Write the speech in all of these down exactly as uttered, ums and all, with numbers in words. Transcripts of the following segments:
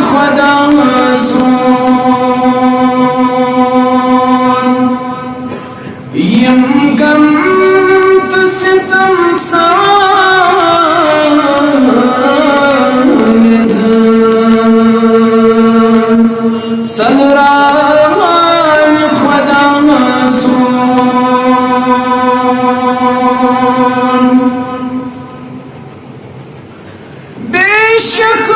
خۄدا سون، یِم غم تہٕ ستم سٲنۍ زٲنۍ، ژٔلراوِ خۄدا سون۔ بے شک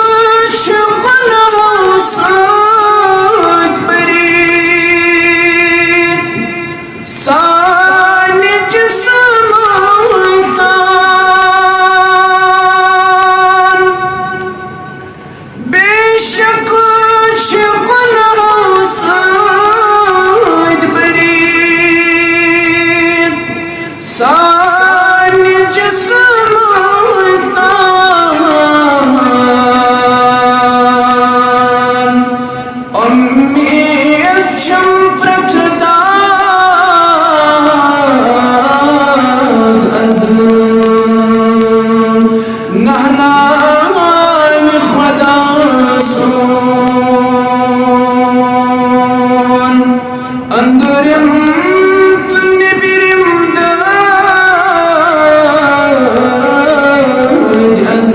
چھُ گۄناہو سۭتۍ بٔری سانہِ جسمٕکۍ تان۔ بے شک چھُ گۄناہو سۭتۍ بٔری سانہِ جسمٕکۍ تان۔ اُمید چھم پرٛٮ۪تھ دۄہ از نہناوِ خۄدا سون، أنٛدرِم تہٕ نیٚبرِم دٲدۍ از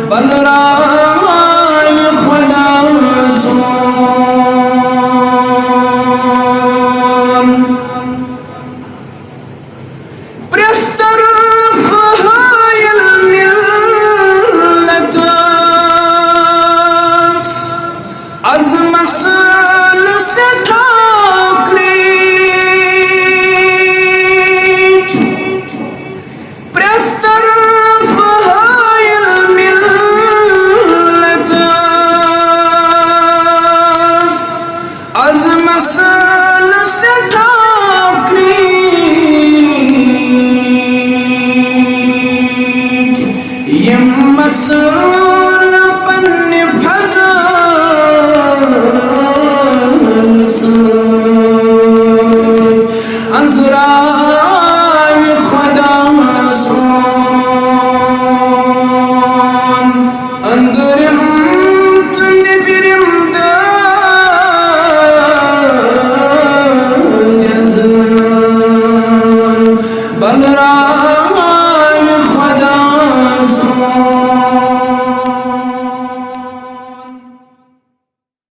بلراوِ خۄدا سون۔ پرٛٮ۪تھ طرفہٕ ہٲیِل مِلتَس از مسلہٕ سٮ۪ٹھاہ کرٛیٖٹھۍ۔ پرٛٮ۪تھ طرفہٕ ہٲیِل مِلتَس از مسلہٕ سٮ۪ٹھاہ کرٛیٖٹھۍ۔ یِم مسلہٕ